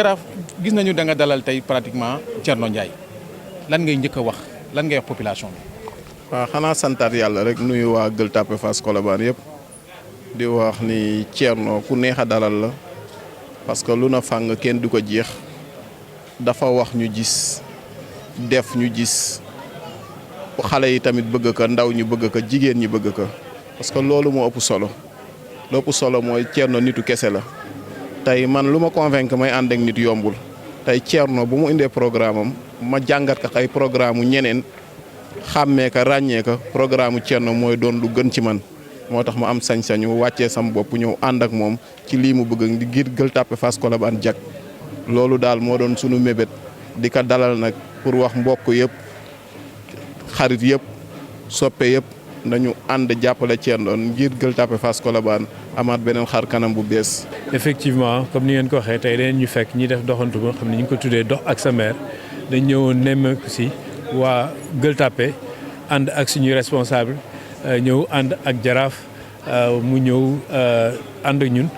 Jaraaf gis nañu da nga dalal tey pratiquement Thierno Ndiaye lan ngay njëkk a wax lan ngay wax population bi. waaw xanaa santaat yàlla rek nuyu waa Gueule Tapée Fass Colobane yëpp di wax ni Thierno ku neex a dalal la parce que lu na fàng kenn du ko jeex dafa wax ñu gis def ñu gis xale yi tamit bëgg ko ndaw ñu bëgg ko jigéen ñi bëgg ko parce que loolu moo ëpp solo lu ëpp solo mooy Thierno nitu kese la. tey man lu ma convaincre may ànd ak nit yombul tey Thierno bu mu indee programme am ma jàngat ko ay programme mu ñeneen xàmmee ko ràññee ko programme mu Thierno mooy doon lu gën ci man moo tax ma am sañ-sañu wàccee sam bopp ñëw ànd ak moom ci lii mu bëgg di ngir Gueule Tapée Fass Colobane jag loolu daal moo doon sunu mébét di ko dalal nag pour wax mbokk yëpp xarit yëpp soppe yëpp nañu ànd jàppale Thierno ngir Gueule Tapée Fass Colobane amaat beneen xar kanam bu bees. effectivement comme ni ngeen ko waxee tey dañu ñu fekk ñi def doxantu ba xam ne ñu ngi ko tuddee dox ak sa mère dañ ñëwoon nemmeeku si waa Gueule Tapée ànd ak suñuy responsable ñëw ànd ak jaraaf mu ñëw ànd ak ñun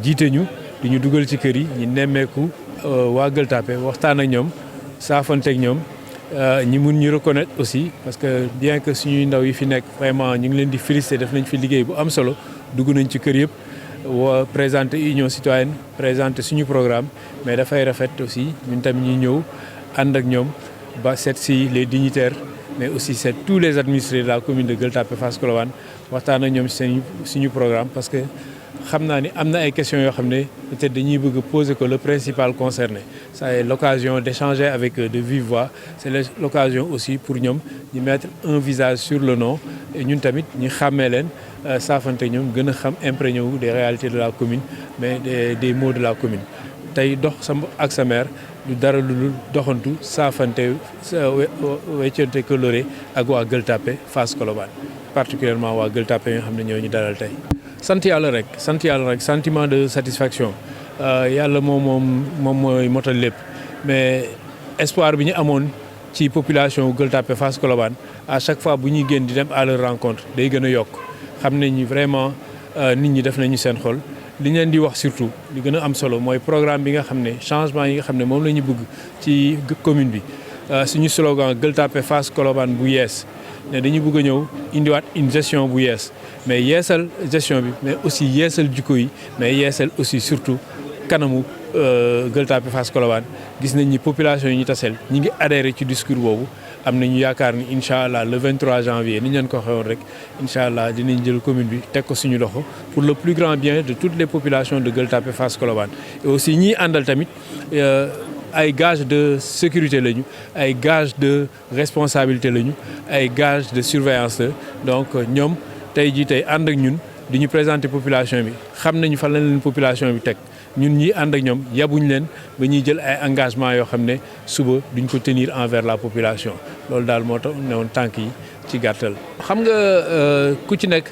jiite ñu di ñu dugal ci kër yi ñu nemmeeku waa Gueule Tapée waxtaan ak ñoom saafanteeg ñoom. ñi mun ñu reconnaître aussi parce que bien que suñuy ndaw yi fi nekk vraiment ñu ngi leen di féliciter def nañ fi liggéey bu am solo dugg nañ ci kër yëpp wa présenter union citoyenne présenter suñu programme mais dafay rafet aussi ñun tamit ñu ñëw ànd ak ñoom ba seet si les dignitaires mais aussi seet tous les administrés de la commune de Gueule Tapée Fass Colobane waxtaan ak ñoom seen suñu programme parce que xam naa ni am na ay questions yoo xam ne peut-être dañuy bëgg poser ko le principal concerné ça est l'occasion d'échanger avec eux de vive voix c'est l'occasion aussi pour ñoom ñu mettre un visage sur le nom et ñun tamit ñu xàmmee leen saafante ñoom gën a xam imprégné wu des réalités de la commune mais des maux de la commune tey dox ak sa mère du dara lu doxantu saafante weccante coloré ak waa Gueule Tapée Fass Colobane particulièrement waa Gueule Tapée yi nga xam ne ñoo ñu dalal tey sant yàlla rek sentiment de satisfaction yàlla moom mooy motal lépp mais espoir bi ñu amoon ci population Gueule Tapée Fass Colobane à chaque fois bu ñuy génn di dem à leur rencontre day gën a yokk xam nañ ni vraiment nit ñi def nañu seen xol li ñu leen di wax surtout li gën a am solo mooy programme bi nga xam ne changement yi nga xam ne moom la ñu bëgg ci commune bi suñu slogan Gueule Tapée Fass Colobane bu yees ne dañu bëgg a ñëw indiwaat une gestion bu yees mais yeesal gestion bi mais aussi yeesal jikko yi mais yeesal aussi surtout kanamu Gueule Tapée Fass Colobane gis nañ ni population yi ñu taseel ñi ngi adhéré ci discours boobu am nañu yaakaar ni incha allah le 23 janvier ni ñu leen ko waxee woon rek incha allah dinañ jël commune bi teg ko suñu loxo pour le plus grand bien de toutes les populations de Gueule Tapée Fass Colobane et aussi ñiy àndal tamit ay gage de sécurité lañu ay gage de responsabilité lañu ay gage de surveillance la donc ñoom tey jii tey ànd ak ñun di ñu présenter population bi xam nañu fan lañ leen population bi teg ñun ñi ànd ak ñoom yabuñ leen ba ñuy jël ay engagement yoo xam ne suba duñ ko tenir envers la population loolu daal moo tax ne woon tànk yi ci gàttal. xam nga ku ci nekk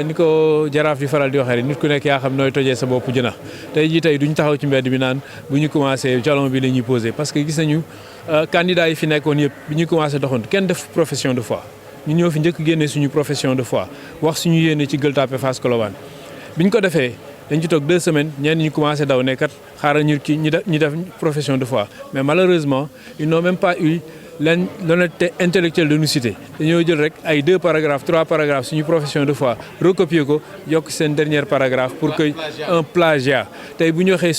ni ko jaraaf di faral di waxee nit ku nekk yaa xam nooy tojee sa bopp jëna tey jii tey duñ taxaw ci mbedd bi naan bu ñu commencé jalon bi la ñuy posé parce que gis nañu candidats yi fi nekkoon yëpp bi ñu commencé doxantu kenn def profession de foi ñu ñëw fi njëkk génne suñu profession de foi wax suñu yéene ci Gueule Tapée Fass Colobane bi ñu ko defee dañ ci toog 2 semaines ñenn ñu commencé daw ne kat xaaral ñu def profession de foi mais malheureusement ils n'ont même pas eu l'honnêteté intellectuelle de nous citer dañoo jël rek ay 2 paragraphes 3 paragraphes suñu profession de foi recopier ko yokk seen dernier paragraphe pour que un plagiat tey bu ñu waxee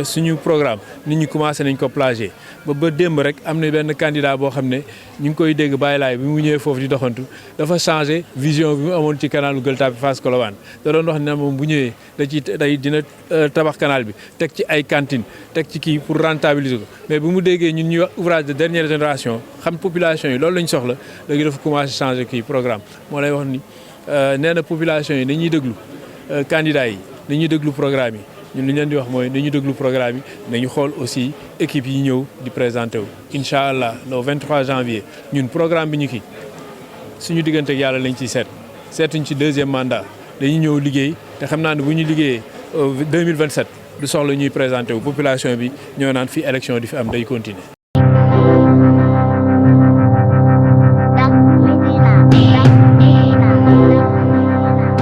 suñu programme nit ñi commencé nañ ko plagier ba démb rek am na benn candidat boo xam ne ñu ngi koy dégg bàyyi laay bi mu ñëwee foofu di doxantu dafa changé vision bi mu amoon ci canal Gueule Tapée Fass Colobane da doon wax ne moom bu ñëwee dina tabax canal bi teg ci ay cantines teg ci kii pour rentabiliser ko mais bu mu déggee ñun ñuy wax ouvrage de dernière génération xam population yi loolu lañ soxla léegi dafa commencé changer kii programme moo lay wax ni nee na population yi dañuy déglu candidats yi dañuy déglu programme yi ñun li ñu leen di wax mooy dañuy déglu programme yi nañu xool aussi équipe yi ñëw di présenté wu. incha allah le 23 janvier ñun programme bi ñu kii suñu diggante ak yàlla lañ ciy seetuñ ci 2e mandat dañuy ñëw liggéey te xam naa ne bu ñu liggéeyee 2027 du soxla ñuy présenté wu population bi ñoo naan fi élection di fi am day continuer.